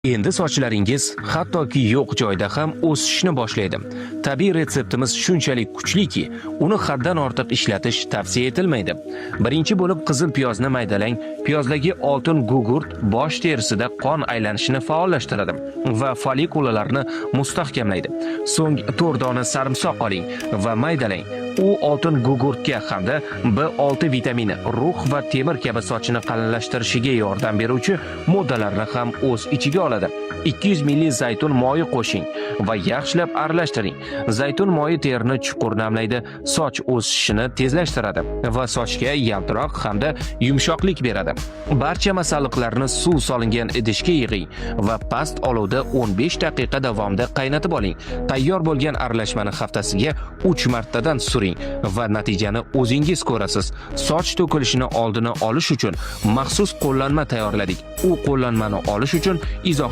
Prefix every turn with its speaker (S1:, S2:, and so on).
S1: Endi sochlaringiz hattoki yo'q joyda ham o'sishni boshlaydi. Tabiiy retseptimiz shunchalik kuchliki, uni haddan ortiq ishlatish tavsiya etilmaydi. Birinchi bo'lib qizil piyozni maydalang. Piyozdagi oltin gugurt bosh terisida qon aylanishini faollashtiradi va follikulalarni mustahkamlaydi. So'ng 4 dona sarimsoq oling va maydalang. U oltin gugurtga hamda B6 vitamini, rux va temir kabi sochni qalinlashtirishiga yordam beruvchi moddalarni ham o'z ichiga oladi. 200 ml zaytun moyi qo'shing va yaxshilab aralashtiring. Zaytun moyi terini chuqur namlaydi, soch o'sishini tezlashtiradi va sochga yaltiroq hamda yumshoqlik beradi. Barcha masalliqlarni suv solingan idishga yig'ing va past olovda 15 daqiqa davomida qaynatib oling. Tayyor bo'lgan aralashmani haftasiga 3 martadan suring va natijani o'zingiz ko'rasiz. Soch to'kilishini oldini olish uchun maxsus qo'llanma tayyorladik. U qo'llanmani olish uchun izohlar